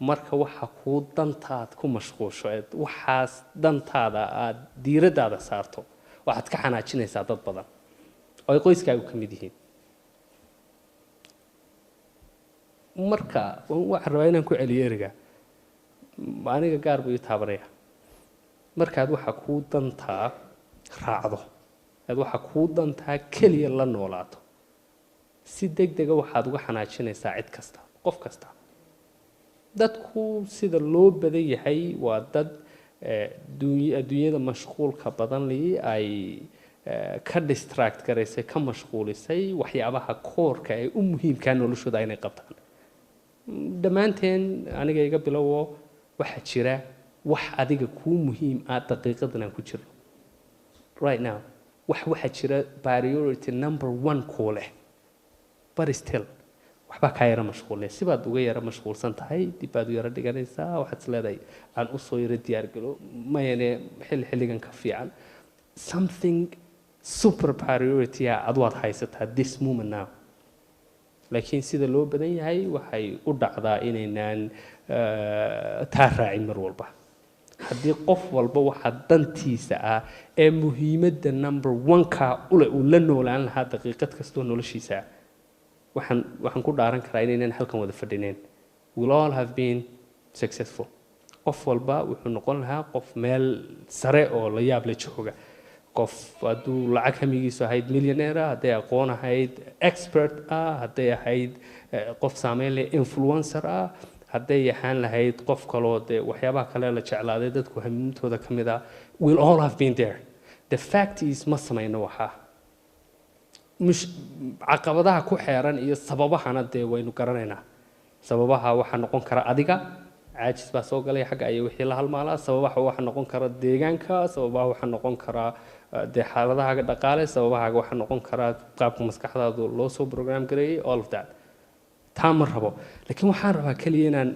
Marka waxa kuu dantaad ku mashquusho eed waxaas dantaada aad diiraddaada saarto, waxaad ka xanaajinaysaa dad badan oo ay qoyskaagu ka mid yihiin. Marka waxaan rabaa inaan ku celiyo ereyga, aniga gaar buu ii taabanaya. Markaad waxa kuu dantaa raacdo aad waxa kuu dantaa keliya la noolaato, si deg dega waxaad uga xanaajinaysaa cid kasta, qof kasta. Dadku sida loo badan yahay waa dad adduunyada mashquulka badan li ay ka distract garaysay, ka mashquulisay waxyaabaha koorka ee u muhiimkaa noloshooda inay qabtaan. Dhammaanteen, aniga iga bilowo, waxaa jira wax adiga kuu muhiim ah daqiiqadan aan ku jirno right now. Waxaa jira priority number one kuu leh, but still waxbaa kaa yara mashquulnay, sibaad uga yara mashquulsan tahay, dib baad u yara dhiganaysaa. Waxaad is leedahay aan usoo yara diyaargalo mayane xilli xilligan ka fiican. Something super priority ah adu waad haysataa this moment now, laakiin sida loo badan yahay waxay u dhacdaa inaynaan taa raacin mar walba. Haddii qof walba waxa dantiisa ah ee muhiimadda number one-ka ule uu la noolaan lahaa daqiiqad kastoo noloshiisa ah, waxaan ku dhaaran karaa inaynan halkan wada fadhineen. We'll all have been successful. Qof walba wuxuu noqon lahaa qof meel sare oo la yaab la jooga, qof hadduu lacag hamigiisu ahayd millionaire ah, hadday aqoon ahayd expert ah, hadday ahayd qof saameyn leh, influencer ah, hadday ahaan lahayd qof kaloo dee waxyaabaha kale la jeclaaday dadku hamintooda ka mid ah. We'll all have been there. The fact is, ma samayno. Waxaa mush caqabadaha ku xeeran iyo sababahana dee waynu garanaynaa. Sababaha waxaa noqon kara adiga caajis baa soo galay xagga iyo wixii la halmaalaa. Sababaha waxaa noqon kara deegaanka, sababaha waxaa noqon karaa dee xaaladahaaga dhaqaale, sababahaaga waxaa noqon karaa qaabka maskaxdaadu loo soo program gareeyay, all of that. Taa ma rabo, laakiin waxaan rabaa keliya inaan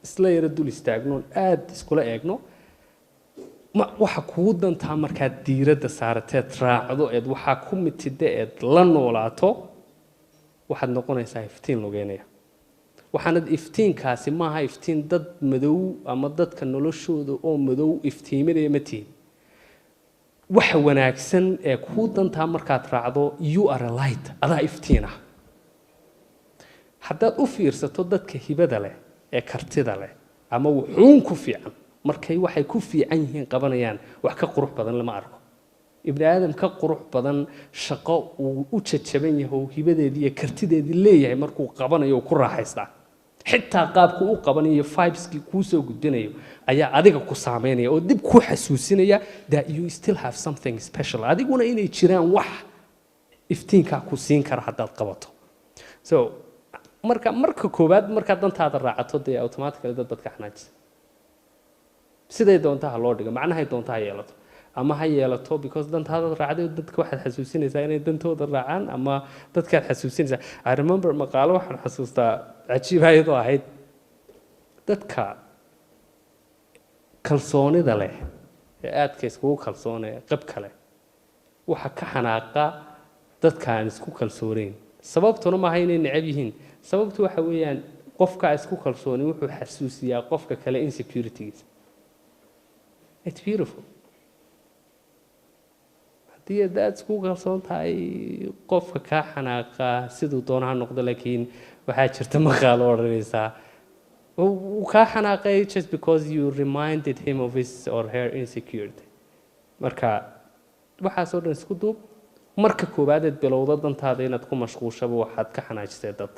isla yaro dul istaagno, aad iskula eegno. Ma waxa kugu dantaa markaad diiradda saarateed raacdo eed waxaa ku mitida eed la noolaato, waxaad noqonaysaa iftiin lugeynaya. Waxaanad iftiinkaasi maaha iftiin dad madow ama dadka noloshooda oo madow iftiiminaya ma tihin. Waxa wanaagsan ee kuu dantaa markaad raacdo, you are a light, adaa iftiin ah. Haddaad u fiirsato dadka hibada leh ee kartida leh ama wuxuun ku fiican, markay waxay ku fiican yihiin qabanayaan, wax ka qurux badan lama arko. Ibni aadam ka qurux badan shaqo uu u jajaban yahay oo hibadeedii iyo kartideedii leeyahay markuu qabanayo uu ku raaxaystaa, xitaa qaabku u qabanayo, vibeskii kuu soo gudbinayo ayaa adiga ku saameynaya oo dib kuu xasuusinaya that you still have something special, adiguna inay jiraan wax iftiinkaa ku siin kara haddaad qabato. So marka koowaad markaad dantaada raacato, dee automatically dad baad ka xanaajisa. Siday doonta ha loo dhigo, macnahay doonta ha yeelato ama ha yeelato, because dantaadaad raacday, dadka waxaad xasuusinaysaa inay dantooda raacaan ama dadkaad xasuusinaysaa. I remember maqaalo waxaan xasuustaa cajiib ayadoo ahayd, dadka kalsoonida leh ee aadka iskugu kalsoon ee qabka leh waxa ka xanaaqa dadka aan isku kalsoonayn. Sababtuna maaha inay necab yihiin. Sababtu waxa weeyaan qofka isku kalsooni wuxuu xasuusiyaa qofka kale insecuritygiisa. It's beautiful. Haddii aad aada isku kalsoon tahay, qofka kaa xanaaqa siduu doona ha noqdo, laakiin waxaa jirta maqaalo odhanaysaa wuu kaa xanaaqay just because you reminded him of his or her insecurity. Marka waxaasoo dhan isku duub, marka koowaad eed bilowdo dantaada inaad ku mashquushaba, waxaad ka xanaajisay dad.